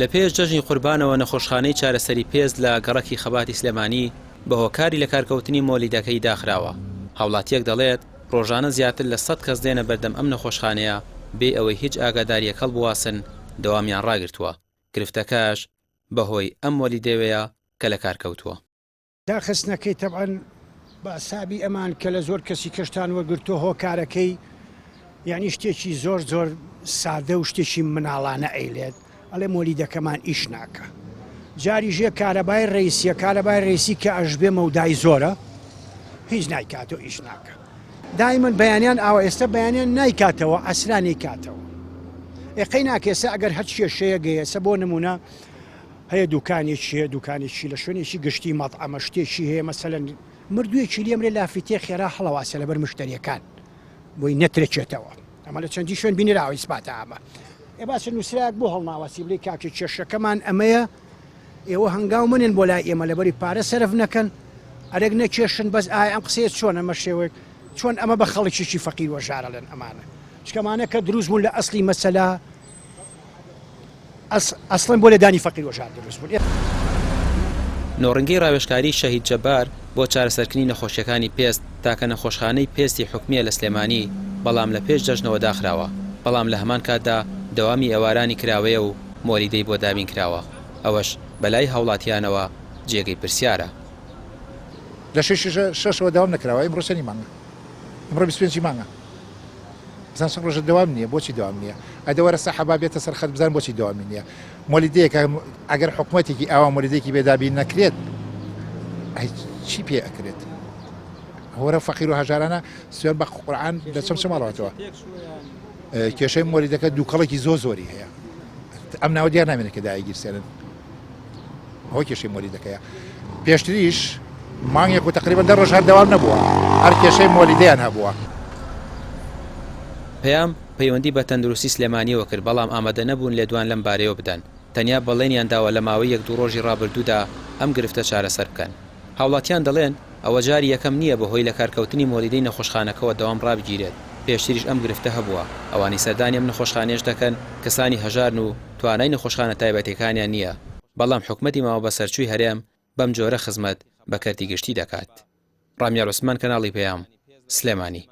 لە پێش جەژنی قوربانەوە نەخۆشخانەی چارەسەری پێست لە گەڕەکی خەباتی سلێمانی بە هۆکاری لەکارکەوتنی مۆلیدەکەی داخراوە، هاوڵاتییەک دەڵێت، ڕۆژانە زیاتر لە سەد کەس دێنە بەردەم ئەم نەخۆشخانەیە بێ ئەوەی هیچ ئاگادارییەک هەڵبواسن دەوامیان ڕاگرتووە، گرفتەکەش بەهۆی ئەم مۆلیدەوەیە کە لەکارکەوتووە. داخستنەکەی تەبعەن بە حسابی ئەمان کە لە زۆر کەسی کەشتان وەرگرتووە هۆکارەکەی یعنی شتێکی زۆر زۆر سادە و شتێکی مناڵانە ئەیلێت ئەڵێ مۆلیدەکەمان ئیش ناکە جاری ژێ کارەبای ڕیسیە کارەبای ڕیسی کە ئەشبێ مەودای زۆرە هیچ نایکاتەوە ئیش ناکە دایمەن بەیانیان ئاوە ئێستا بەیانیان نایکاتەوە ئەسرانی کاتەوە ئێقەی ناکێسە ئەگەر هەر کێشەیە گەیەسە بۆ نمونە هەیە دوکانێکی هەیە دوکانێکی لە شوێنێکی گشتی مەتعەمە شتێکی هەیە مەسەلەن مردوویەکی لێمرێ لافیتێ خێرا هەڵەواسێ لەبەر مشتەریەکان بۆی نەترەکێتەوە ئەمە لە چەندی شوێن بینراوە ئیسپاتە ئەمە ئێ باشە نووسراک بۆ هەڵناواسی بڵێ کاکە کێشەکەمان ئەمەیە ئێوە هەنگاو منن بۆ لای ئێمە لەبەری پارە سەرف نەکەن ئەرێک نەکێشن بەس ئایا ئەم قسەیە چۆن ئەمە شێوەیەک چۆن ئەمە بە خەڵکیی فەقیر وەژارەڵێن ئەمانە چکەمانە کە دروست بوون لە ئەسلی مەسەلا ئەسڵەن بۆ لێدانی فەقیر وەژار دروست بوون. نۆڕینگەی ڕاوێژکاریی شەهید جەبار بۆ چارەسەرکردنی نەخۆشییەکانی پێست تاکە نەخۆشخانەی پێستی حکومییە لە سلێمانی، بەڵام لە پێش جەژنەوە داخراوە، بەڵام لە هەمان کاتدا دەوامی ئێوارانی کراوەیە و مۆلیدەی بۆ دابین کراوە، ئەوەش بەلای هاوڵاتییانەوە جێگەی پرسیارە. لە شەشی شەشەوە دەوام نەکراوە، ئیمڕۆ چەنی مانگە؟ ئیمڕۆ 25 مانگە. بزان چەند ڕۆژە دەوام نییە بۆچی دەوام نییە ئەدە وەرە سەحە با بێتە سەر خەت بزان بۆچی دەوامی نییە مۆلیدەیەکە ئەگەر حکوومەتێکی ئاوا مۆلیدێکی بێدابین نەکرێت ئەی چی پێ ئەکرێت هۆرە فەقیر و هەژارانە سوێن بە قورعان دەچم چ ماڵەوەتەوە کێشەی مۆلیدەکە دووکەڵێکی زۆر زۆری هەیە ئەم ناوە دیار نامێنێت کە دایگیرسێنن ئەوە کێشەی مۆلیدەکەیە پێشتریش مانگێک و تقریبا دە ڕۆژ هەر دەوام نەبووە هەر کێشەی مۆلیدەیان هەبووە. پەیام پەیوەندی بە تەندروستی سلێمانییەوە کرد، بەڵام ئامادە نەبوون لێدوان لەم بارەیەوە بدەن، تەنیا بەڵێنیان داوە لە ماوەی یەک دوو ڕۆژی ڕابردوودا ئەم گرفتە چارەسەر بکەن. هاوڵاتیان دەڵێن، ئەوە جاری یەکەم نییە بەهۆی لەکارکەوتنی مۆلیدەی نەخۆشخانەکەوە دەوام ڕابگیرێت، پێشتریش ئەم گرفتە هەبووە، ئەوانەی سەردانی ئەم نەخۆشخانەیەش دەکەن کەسانی هەژارن و توانای نەخۆشخانە تایبەتیەکانیان نییە، بەڵام حکومەتی ماوەبەسەرچووی هەرێم بەم جۆرە خزمەت بە کەرتی گشتی دەکات. ڕامیار عوسمان کەناڵی پەیام، سلێمانی.